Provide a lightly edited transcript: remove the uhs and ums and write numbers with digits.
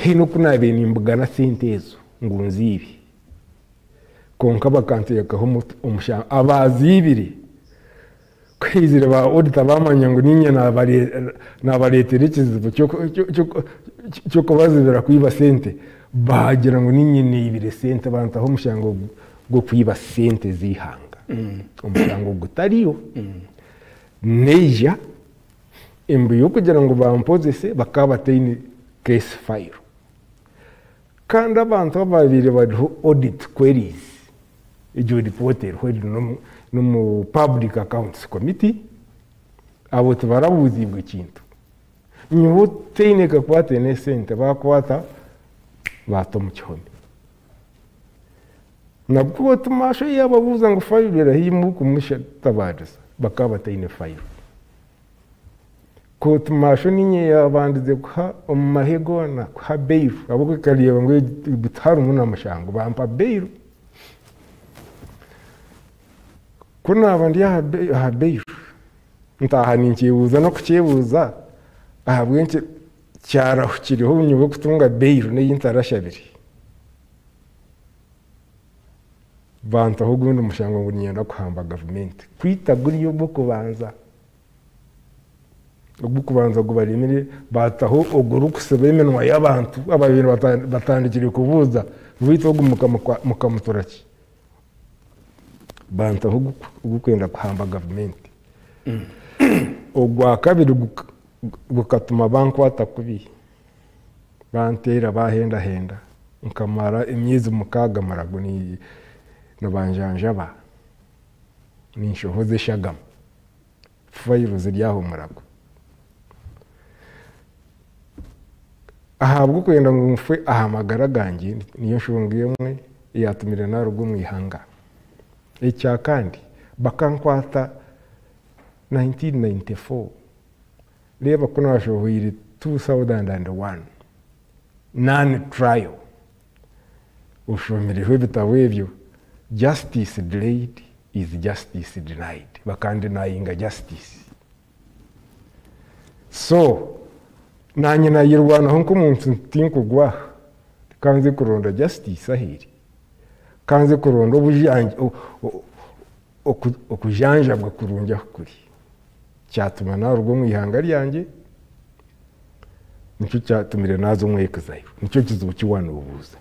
Tihaine oku naabaire nimbugana sente ezo ngu nziibe. Kwonka bakanteekaho omushango. Abaaziibire ku haizire ba auditor baamanya ngu niinye naabareetera ekizibu ky'okubazibira kwiba sente, baagira ngu niinye naibire sente bantaho omushango gw'okwiba sente z'eihanga. Omushango gutariyo. Naija embu y'okugira ngu bampozese bakaba bataine case file. Kandi abantu abaabaire bariho audit queries, egyo ripoota eriho eri n'omu Public Accounts Committee, abo tibarabuuziibwe kintu. Nyowe otaine kakwate n'esente baakwata baata omu kihome. Na kooti maasho yaababuuza ngu fayiro erahi ei murikumushatabaariza, bakaba bataine fayiro. Kooti maasho niinye yaabandize kuha omu mahe goona kuha beiru ahabw'okuba ekareeba ngu tiharimu na mushango bampa beiru. Ku naaba ndi aha beiru, ntaaha ninkyebuuza n'okukyebuuza ahabw'enki kyarahukireho nyowe kutunga beiru n'ei ntarashabire. Bantaho ogundi mushango ngu niinyenda kuhamba gavumenti. Kwita guri ogw'okubanza. Ogw'okubanza gubaremire baataho ogurikusiba eminwa y'abantu ababaire batandikire kubuuza ngu beitu ogu mukamutura ki? Bantaho ogurikwenda kuhamba gavumenti. Ogwakabiri gukatuma bankwata kubi, banteera bahendahenda nkamara emyezi mukaaga murago nibanjanjaba ninshohoza eshagama. Fayiro ziri aha murago. Ahabw'okwenda ngu nfe aha magara gangye niyo nshonga emwe eyaatumire naaruga omu ihanga. Ekya kandi, bakankwata 1994, reeba ku naashohoire 2001, non trial. Oshomireho ebitabo ebyo, Justice delayed is justice denied. Bakandinayinga justice. So, nanye nayerwanaho nk'omuntu tinkugwa aha. Kanze kuronda justice ahu eri. Kanze kuronda okujanjabwa kurungi ahu kuri. Kyatuma naruga omu ihanga ryangye, nikyo kyatumire naaza omu exile. Nikyo kizibu ki waanobuuza.